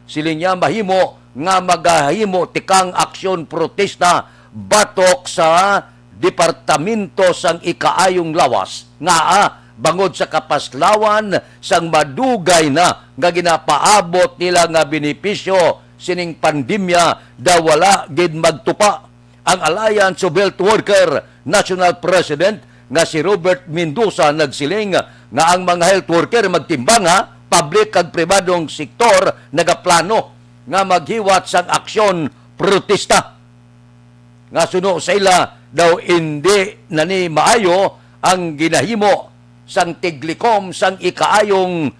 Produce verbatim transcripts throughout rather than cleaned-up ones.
Siling niya, mahimo nga magahimo tikang aksyon protesta batok sa Departamento sang Ikaayong Lawas, nga, ah, bangod sa kapaslawan sang madugay na nga ginapaabot nila nga benepisyo sining pandemya, daw wala gid magtupa ang Alliance of Health Worker National President nga si Robert Mendoza nagsiling nga ang mga health worker magtimbang, ha, public kag pribadong sektor nagaplano nga maghiwat sang aksyon protesta. Nga suno sa ila daw, indi na ni maayo ang ginahimo sang tiglikom sang ikaayong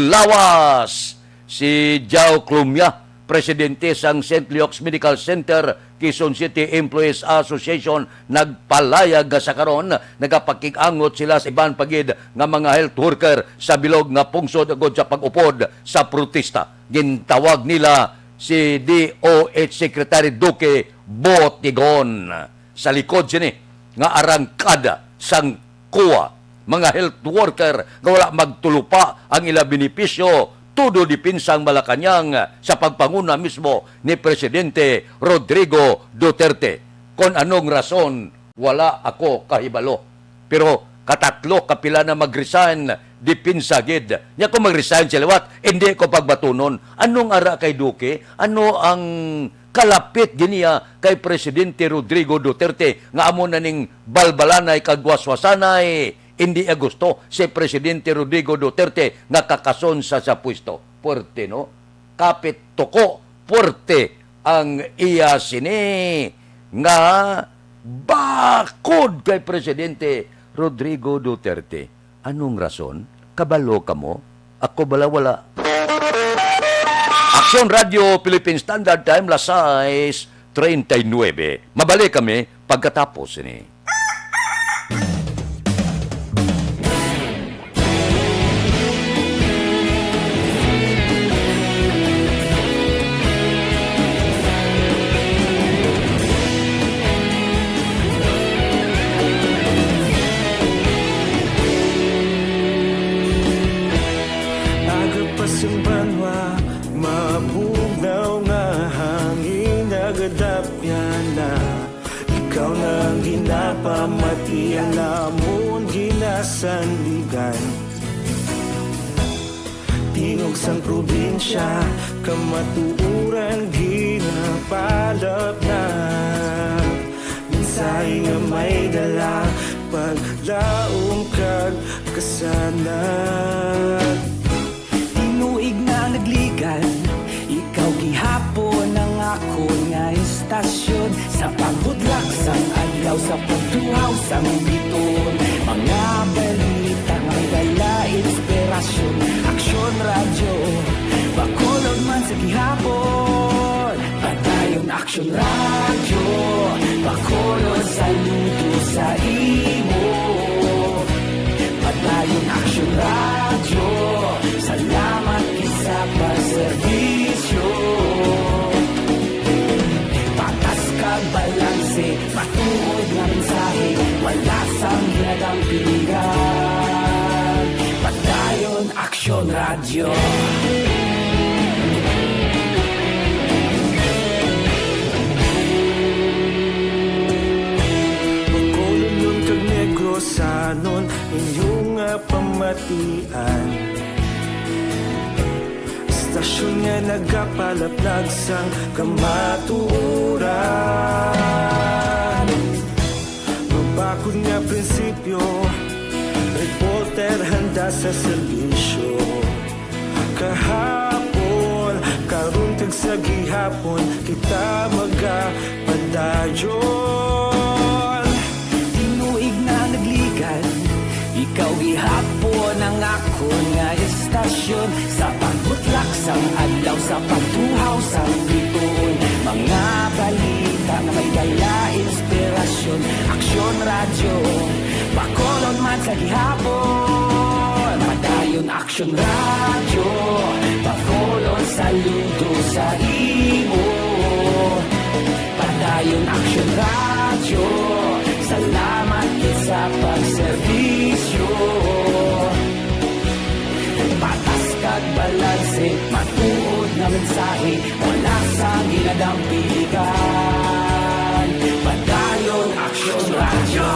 lawas. Si Jao Clomia, presidente sang Saint Luke's Medical Center, Quezon City Employees Association, nagpalayag nga sa karon nagapakig-angot sila sa iban pa gid nga mga health worker sa bilog nga pungsod agod sa pag-upod sa protesta. Gintawag nila si D O H Secretary Duque Botigon sa likod sini nga arangkada sang kuwa, mga health worker nga wala magtulupa ang ila benepisyo, todo depensa ang Malacañang sa pagpanguna mismo ni Presidente Rodrigo Duterte. Kon anong rason, wala ako kahibalo. Pero katatlo, kapila na mag-resign, depensa gid. Nya kung mag-resign sila, what? Hindi ko pagbatunon. Anong ara kay Duque? Ano ang kalapit giniya kay Presidente Rodrigo Duterte nga amo na ning balbalanay kag waswasanay? Hindi gusto si Presidente Rodrigo Duterte nga kakason sa, sa pwesto. Puwerte, no? Kapit tuko, puwerte ang iya sini nga bakod kay Presidente Rodrigo Duterte. Anong rason? Kabalo kamo? Ako bala wala. Aksyon Radio Philippine Standard Time, las sais treinta y nueve. Mabalik kami pagkatapos sini. Aga pa sang banwa, mabugnaw nga hangin nagadapyan na. Ikaw na ang ginapamati, ang amon ginasandigan. Tingog sang probinsya, kamatuoran ginapalapnag. Mensahe nga may dala, paglaom kag kasanag. Tinuig na nagligan, ikaw gihapon ang akon nga estasyon. Sa pagbudlak sang adlaw, sa pagtuhaw sang bituon, mga balita nga may dala inspirasyon. Aksyon Radyo, Bacolod man sa gihapon. Padayon Aksyon Radyo, Bacolod, saludo sa imo. Padayon Aksyon Radyo, salamat gid sa pagserbisyo. Patas kag balanse, matuod nga mensahe, wala sang ginadampigan. Padayon Aksyon Radyo. Bacolodnon kag Negrosanon, inyo nga pamatian. Estasyon nga nagapalaplag sang kamatuoran. Mabakod nga prinsipyo, reporter handa sa serbisyo. Kahapon, karon kag sa gihapon, kita magapadayon. Tinuig na nagligan, ikaw gihapon ang akon nga estasyon. Sa pagbutlak sang adlaw, sa pagtuhaw sang bituon, mga balita nga may dala inspirasyon. Aksyon Radyo, Bacolod man sa gihapon. Padayon Aksyon Radyo, Bacolod, saludo sa imo. Padayon Aksyon Radyo, salamat gid sa pagserbisyo. Patas kag balanse, matuod nga Mensahe mula sa ginadampigan. Padayon Aksyon Radyo.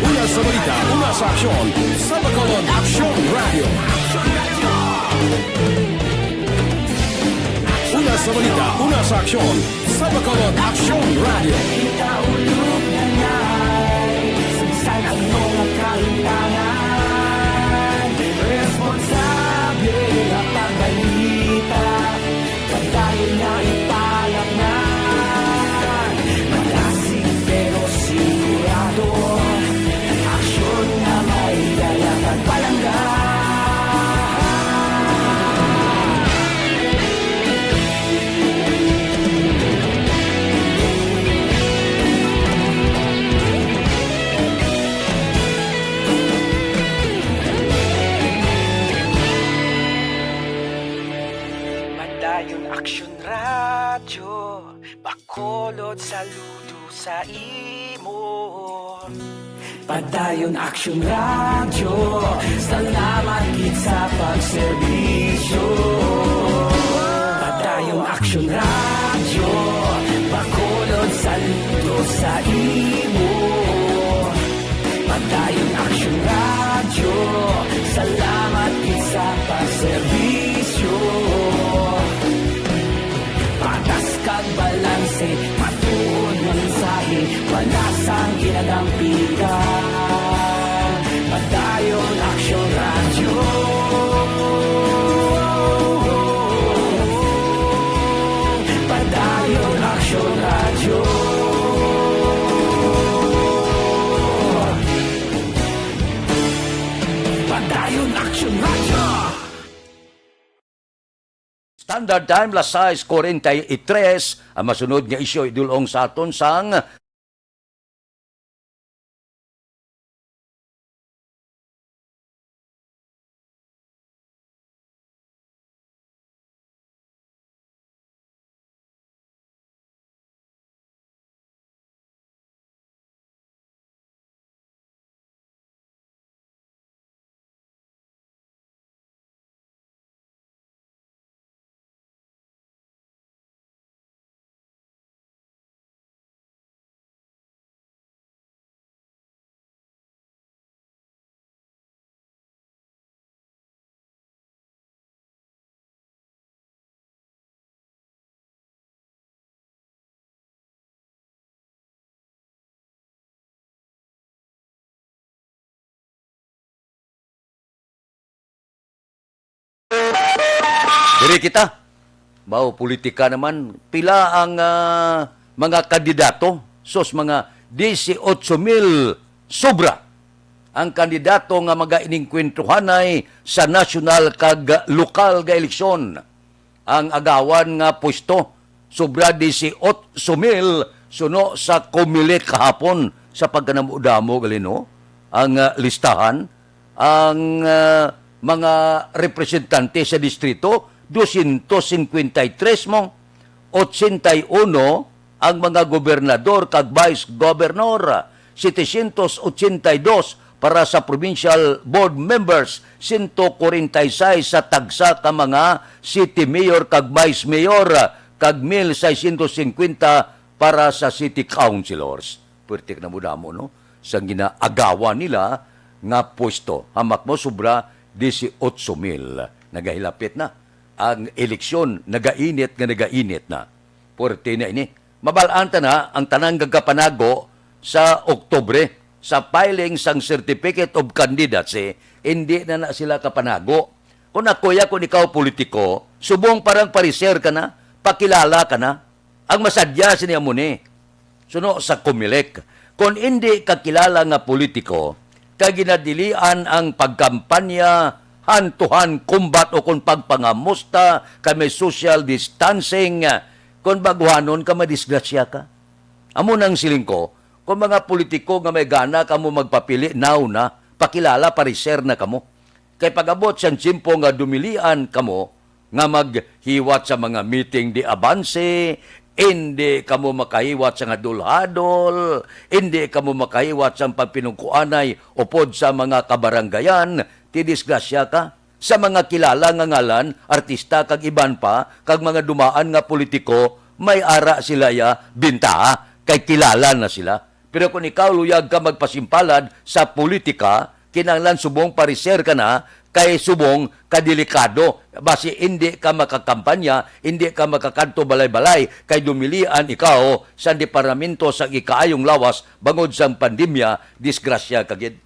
Una sa balita, una sa aksyon, sa Bacolod Aksyon Radyo. Una sa balita, una sa aksyon, sa Bacolod Aksyon Radyo. Kita ulog na ngay, sa bisan ano nga kahintangan, responsable nga pagbalita, padayon nga ipalatnan. Malasig pero sigurado, aksyon nga may dala kag palangga. Padayon Aksyon Radyo, Bacolod, saludo sa imo. Padayon Aksyon Radyo, salamat gid sa pagserbisyo. Padayon Aksyon Radyo, Bacolod, saludo sa imo. Padayon Aksyon Radyo, salamat gid sa pagserbisyo. Patas kag balanse, matuod nga mensahe, wala sang ginadampigan. Padayon Aksyon Radyo. Padayon Aksyon Radyo. Padayon Aksyon Radyo. Standard Time, las sais cuarenta y tres. Ang masunod nga isyu idul-ong sa aton sang Diri kita. Mao, politika naman. Pila ang, ah, mga kandidato? Sus, mga dieciocho mil sobra ang kandidato nga magainengkwentrohanay sa nasyonal kag lokal nga eleksyon. Ang agawan nga pwesto, sobra dieciocho mil suno sa Comelec kahapon. Sa pagkanamo-damo gali, no? Ang, ah, listahan, ang, ah, mga representante sa distrito, dosyentos cincuenta y tres mo, ochenta y uno ang mga gobernador kag vice governor, setecientos ochenta y dos para sa provincial board members, sento kwarenta y seis sa tagsa ka mga city mayor kag vice mayor, kag mil seiscientos cincuenta para sa city councilors. Puwerte ka na mo damo, no? Sa ginaagawan nila nga pwesto. Hamak mo, sobra dieciocho mil. Nagahilapit na ang eleksyon. Nagainit nga nagainit na. Puwerte na ini. Mabal-an ta na ang tanang gagapanago sa Oktubre. Sa filing sang Certificate of Candidacy, hindi na na sila kapanago. Kung ako ya, kung ikaw politiko, subong parang pariser ka na, pakilala ka na. Ang masadya sini amo ni, suno sa Comelec, kon indi ka kilala nga politiko, kay ginadilian ang pagkampanya, hand-to-hand combat o kon pagpangamusta kay may social distancing, kon baguhanon ka, madisgrasya ka. Amo nang siling ko, kon mga politiko nga may gana kamo magpapili, now na, pakilala, pariser na kamo. Kay pag-abot sang tiyempo nga dumilian kamo nga maghiwat sa mga meeting de avance, indi kamo makahiwat sang hadol-hadol, indi kamo makahiwat sang pagpinugkuanay upod sa mga kabarangayan, ti disgrasya ka. Sa mga kilala nga ngalan, artista kag iban pa, kag mga dumaan nga politiko, may ara sila ya bintaha kay kilala na sila. Pero kung ikaw luyag ka magpasimpalad sa politika, kinahanglan subong pareser ka na kay subong kadelikado. Basi indi ka makakampanya, indi ka makakadto balay-balay, kay dumilian ikaw sa departamento sa ikaayong lawas bangod sang pandemya, disgrasya ka gid.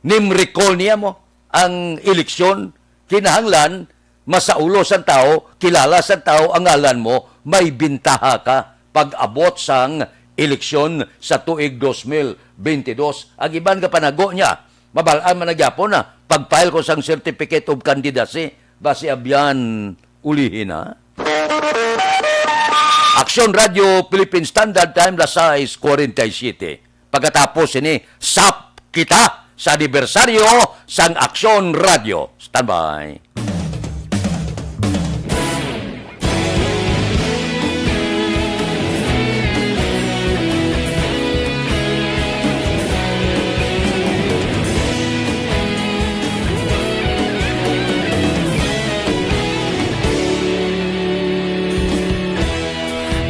Nim-recall niya mo ang eleksyon, kinahanglan masaulo sang tawo, kilala sang tawo ang ngalan mo, may bintaha ka pag-abot sang eleksyon sa tuig dos mil bente dos. Ang iban nga panago niya, mabal-an man na gyapon na pag-file ko sang Certificate of Candidacy, basi abyan ulihi na. Aksyon Radio Philippine Standard Time, las sais cuarenta y siete. Pagkatapos sini, sap kita sa anibersaryo sang Aksyon Radio. Standby.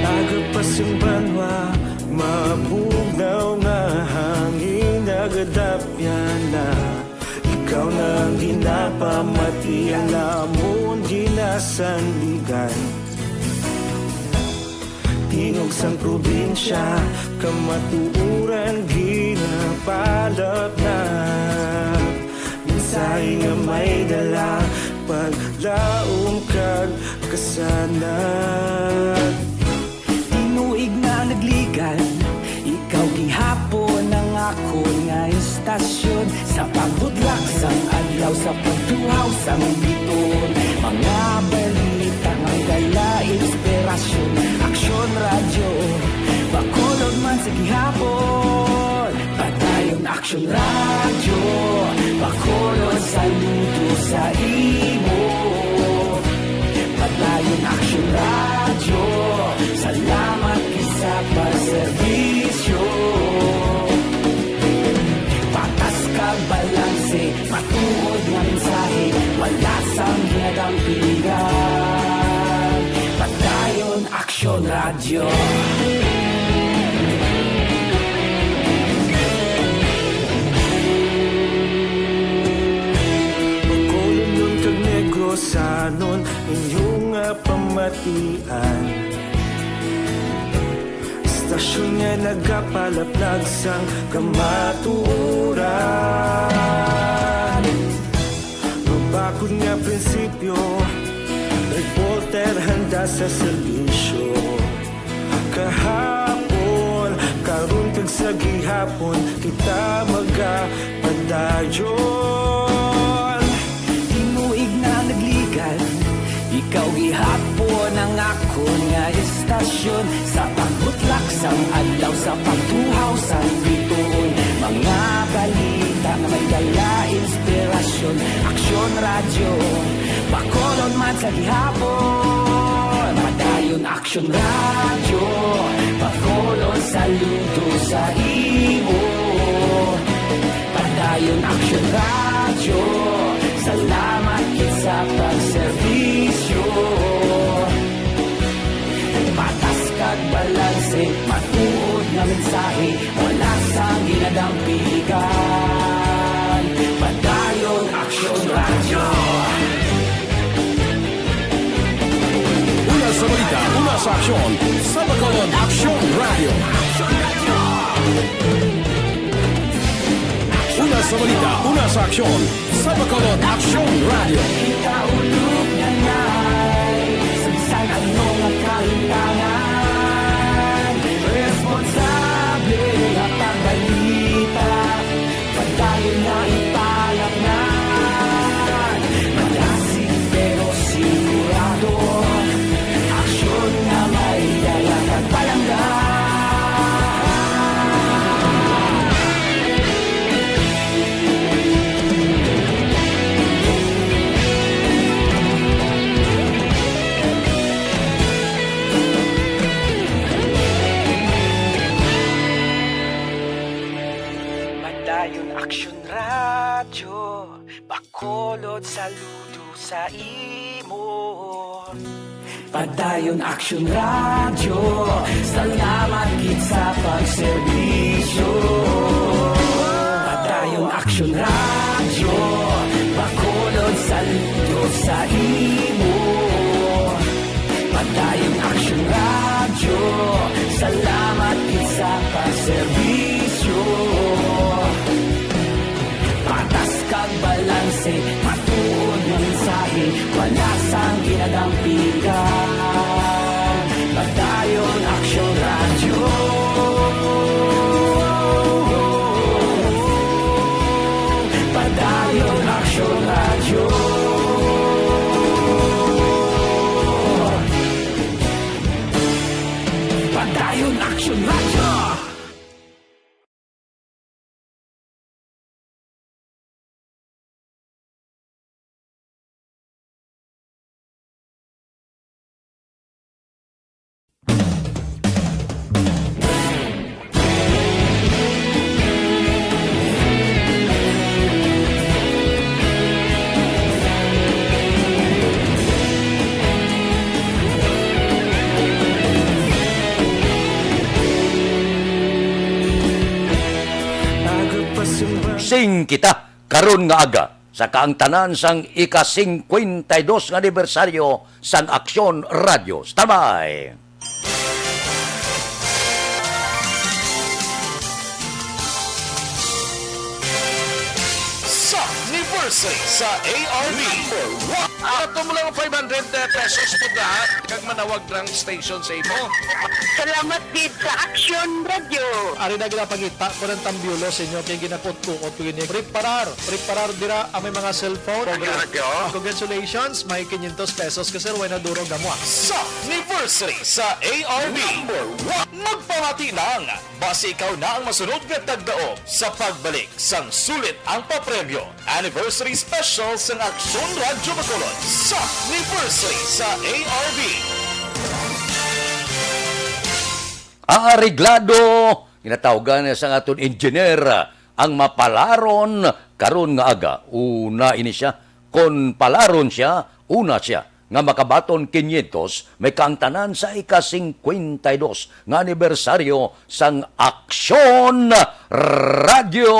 Aga pa sing banwa, mabugnaw nga hangin, nagadapyan na. Ikaw na ang ginapamati, ang amon ginasandigan. Tingog sang probinsya, kamatuoran ginapalapnap. Mensahe nga may dala, paglaom kag kasanag. Tinuig na nagligan, ikaw gihapon ang akon nga istasyon. Sa pagbutlak sang adlaw, sa pagtuhaw sang bituon, mga balita nga dala inspirasyon. Aksyon Radyo, Bacolod man sa gihapon. Padayon Aksyon Radyo, Bacolod, saludo sa imo. Padayon Aksyon Radyo, salamat gid sa pagserbisyo. Patas kag balanse, matuod nga mensahe, wala sang ginadampigan. Padayon Aksyon Radyo. Bacolodnon kag Negrosanon, inyo nga pamatian. Istasyon nga nagapalaplag sang kamatuoran. Mabakod nga prinsipyo, reporter handa sa serbisyo. Kahapon, karon kag sa gihapon, kita magapadayon. Tinuig na nagligan, ikaw gihapon ang akon nga istasyon. Sa pagbutlak sang adlaw, sa pagtuhaw sang bituon, mga balita nga may dala inspirasyon. Aksyon Radyo, Bacolod man sa gihapon. Padayon Aksyon Radyo, Bacolod, saludo sa imo. Padayon Aksyon Radyo, salamat gid sa pagserbisyo. Patas kag balanse, matuod nga mensahe, wala sang ginadampigan. Padayon Aksyon Radyo. Una sa balita, una sa aksyon, sa Bacolod Aksyon Radyo. Una sa balita, una sa aksyon, sa Bacolod Aksyon Radyo. Kita ulog na nay, sa bisan ano nga kalimtangan, responsable nga pagbalita. Padayon na ipalapnan, malasig pero sigurado. Aksyon nga may dala kag palangga. Saludo sa imo. Padayon Action Radio, salamat gid sa pagserbisyo. Padayon Action Radio, Bacolod, saludo sa imo. Padayon Action Radio, salamat gid sa pagserbisyo. Patas kag balanse, matuod nga mensahe, wala sang ginadampigan. Padayon Action Radio. Padayon Action Radio. Padayon Action Radio. Sing kita karon nga aga sa kaangtanan sang ika-singkwenta y dos nga anibersaryo sang Aksyon Radio. Standby! Sa anniversary sa A R B. Number one. Ato mo lang five hundred pesos po na, kag manawag lang station sa imo. Salamat gid sa Action Radio. Ari na ginapangita ko ng tambyulo sa inyo kay ginakot-kuot ko gini. Preparar, preparar dira ang may mga cellphone. Action Radio. Congratulations, may quinientos pesos ka, sir. Way na duro gamwa. Sa anniversary sa A R B. Number one. Magpamati lang. Basi ikaw na ang masunod nga tagdaog sa pagbalik sang sulit ang papremyo. Anniversary Special sang Aksyon Radyo Bacolod sa anniversary sa A R B. Areglado, ginatawgan sang aton engineer ang mapalaron karon nga aga. Una ini siya, kon palaron siya, una siya nga makabaton quinientos, may kaangtanan sa ika-singkwenta y dos nga anibersaryo sang Aksyon Radyo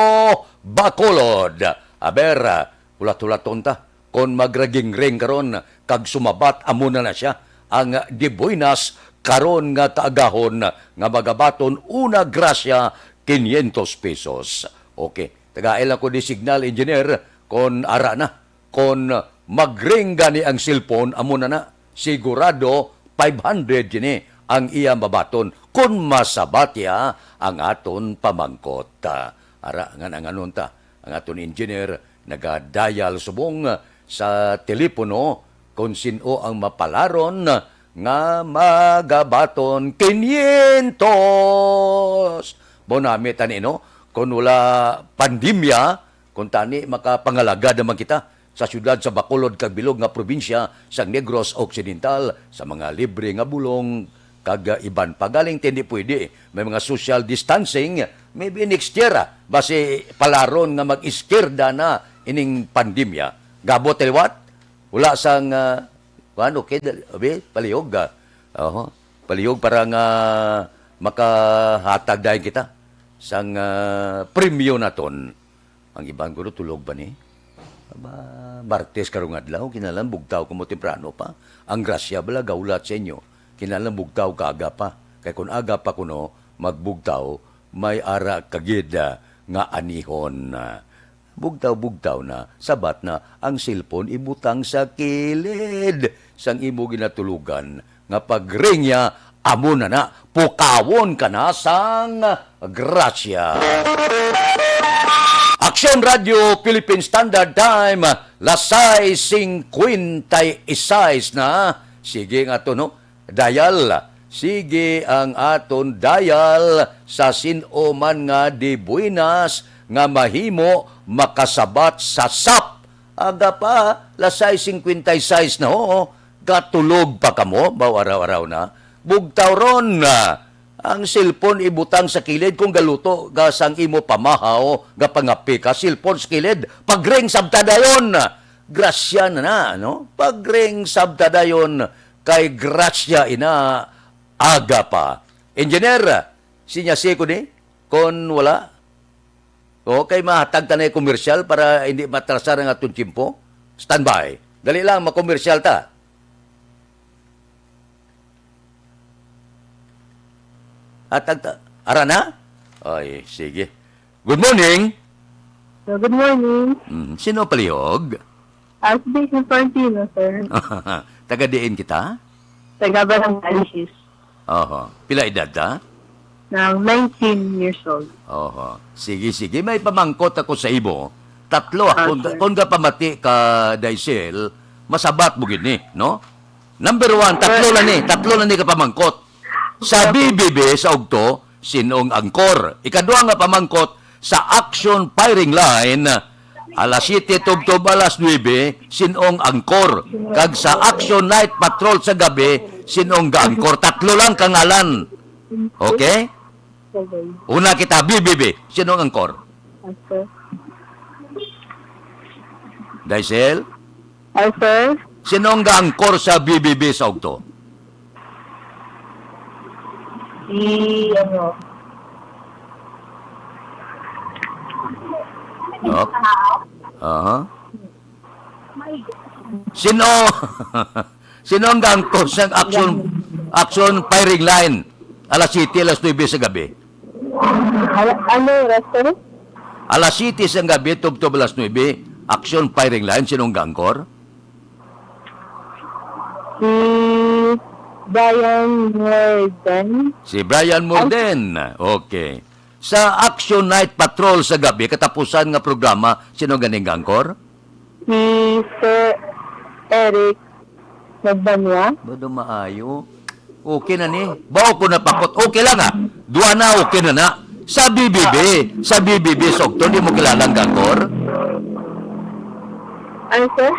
Bacolod. Aber, hulat-hulaton ta, kon magragingreng karon kag sumabat, amo na na siya, ang dibuinas karon nga kaagahon nga magabaton una grasya quinientos pesos. Okay, tagai lang ko ni signal, engineer, kon ara na. Kon magring gani ang cellphone, amo na na, sigurado five hundred gini ang iya mabaton kon masabat iya ang aton pamangkot. Ah, ara nga nanganon ta, ang aton engineer naga-dial subong sa telepono kon sin-o ang mapalaron nga magabaton quinientos. Mao nami tani, no? Kon wala pandemya, kuntani, makapangalagad naman kita sa siyudad sa Bacolod kag bilog nga probinsya sang Negros Occidental sa mga libre nga bulong kag, ah, iban pa. Galing ti hindi pwede, may mga social distancing, maybe next year, ah, basi palaron nga mag-iskirda na ining pandemya. Gabot liwat, wala sang, ah, kuan, okay, dal-, abi, palihog, ah. Oho, palihog para nga makahatag dayon kita sang, ah, premyo naton. Ang iban guro tulog ba ni? Aba, Martes karong adlaw, kinahanglan bugtaw kamo temprano pa. Ang grasya bala gahulat sa inyo, kinahanglan bugtaw ka aga pa. Kay kun aga pa kuno magbugtaw, may ara ka gid, ah, nga anihon. Bugtaw-bugtaw na, sabat na, ang cellphone ibutang sa kilid sang imo ginatulugan, nga pagring niya, amo na na, pukawon ka na sang grasya. Aksyon Radio Philippine Standard Time, las sais singkwenta y sais na. Sige nga to, no? Dial. Sige ang aton dial sa sin-o man nga dibuinas nga mahimo makasabat sa sap. Aga pa, las sais singkwenta y sais na, ho. Gatulog pa kamo, baw araw-araw na. Bugtaw ron na. Ang cellphone ibutang sa kilid kung galuto ka sang imo pamahaw, gapangape ka, cellphone sa kilid, pagring sabta dayon. grasya na na, no? Pagring sabta dayon kay grasya ina aga pa. Engineer, sinya si ko ni, kon wala. O, kay mahatag ta na yung komersyal para hindi matrasar ang atong tiyempo. Standby. Dali lang, makomersyal ta. Hatag ta. Ara na? Ay, sige. Good morning. So, good morning. Mm, sino palihog? Ah, si Jason Florentino, sir. Taga diin kita? Taga Barangay Alsis. Oho. Pila edad ta? Nang nineteen years old. Oho. Sige, sige. May pamangkot ako sa imo. Tatlo, ah, kung, sir, kung gapamati ka, Daisel, masabat mo gid ni, no? Number one, tatlo na ni, tatlo na ni ka pamangkot. Sa B B B sa ugto, sin-ong angkor? Ikadua nga pamangkot, sa action firing line, alas siyete tubtob alas nuebe, sin-ong angkor? Kag sa action night patrol sa gabi, sin-ong gaangkor? Tatlo lang ka ngalan. Okay? Una kita, B B B, sin-ong angkor? Angkor. Daisel? Ay, sir? Sin-ong gaangkor sa B B B sa ugto? Si, ano, Op. Aha. Sino, sino ang gaangkor sang action, action firing line? Alas siyete, alas nuebe sa gabi. Ala-, ano oras, sir? Alas siyete sang gabi, tubtob alas nuebe, action firing line, sino ang gaangkor? Si Brian Morden. Si Brian Morden. Okay. Sa Action Night Patrol sa gabi, katapusan nga programa, sino ganing gaangkor? Si Sir Eric Magbanwa. Bado maayo. Okay na ni. Bao ko napakot. Okay lang, ah. Duha na, okay na na. Sa B B B, sa B B B, sa ugto, di mo kilala ang gaangkor? Ano, sir?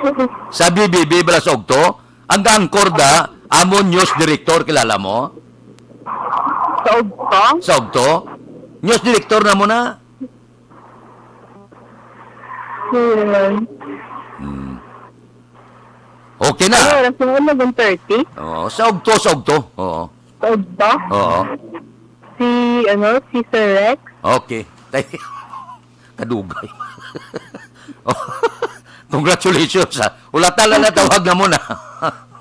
Sa B B B, bala sa ugto, ang gaangkor da, amo news director, kilala mo? Sa ugto? Sa ugto? News director na mo na. Yun. Hmm. Okay na. Ano oras na? Eleven thirty? Oo, sa ugto, sa ugto. Oo. Sa ugto? Oo. Si, ano, si Sir Rex? Okay. Kadugay. Oh, congratulations, ha. Wala tala na tawag na mo na.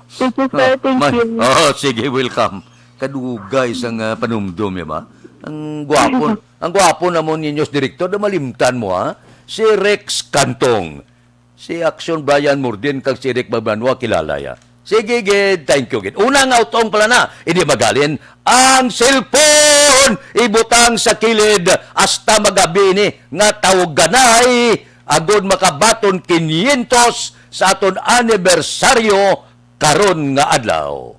Thank you, sir. Oh, thank you. Oh, sige, welcome. Kadugay sang, ah, panumdom, ya ba? Ang gwapo, ang gwapo namon ninyo, direktor, na malimtan mo, ha? Si Rex Cantong. Si Action Brian Murdin kag si Eric Magbanwa, kilala ya. Sige gid, thank you gid. Una nga utong pala na, hindi magalin ang cellphone, ibutang sa kilid hasta magabi ni nga tawganay agud makabaton kinyentos sa aton anibersaryo karon nga adlaw.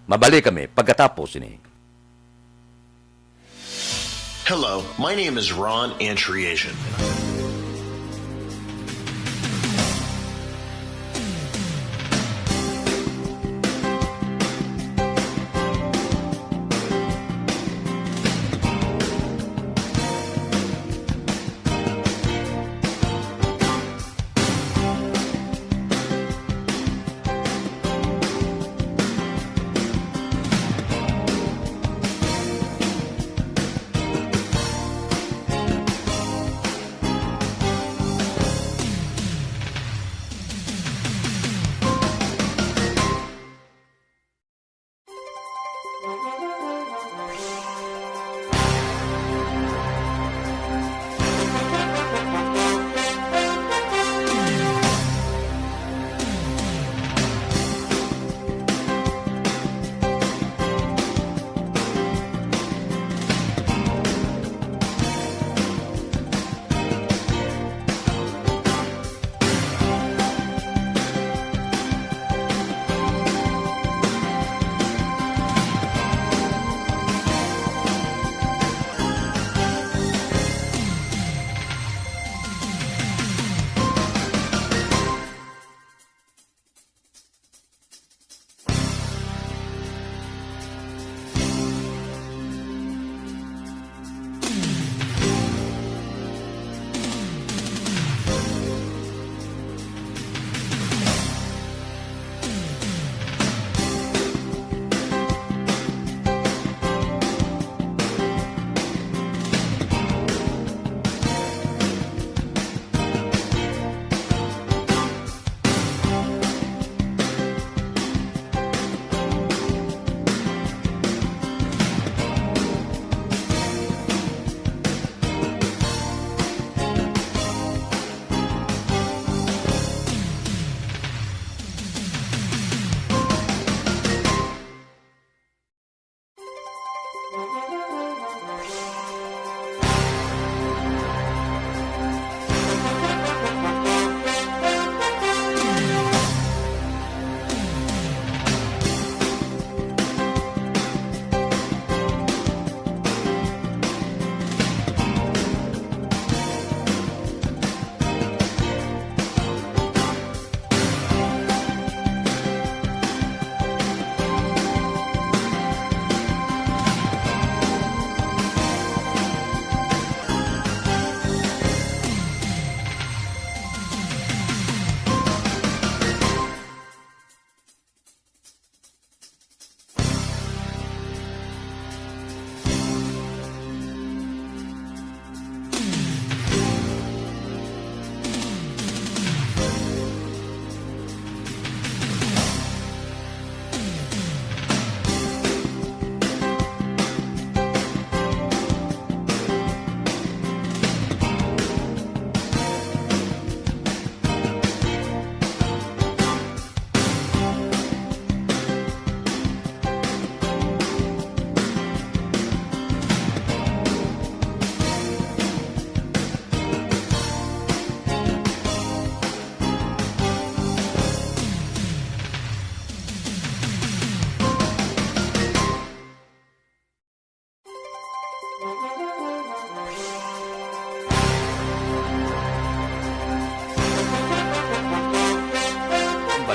Mabalik kami pagkatapos ini. Hello, my name is Ron Antriasian.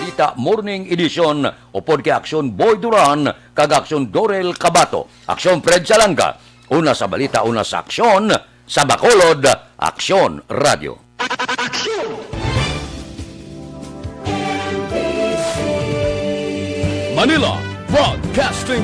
Balita Morning Edition, upod kay Aksyon Boy Duran kag Aksyon Dorel Cabato. Aksyon Fred Salanga, una sa balita, una sa aksyon, sa Bacolod, Aksyon Radio. Manila, Broadcasting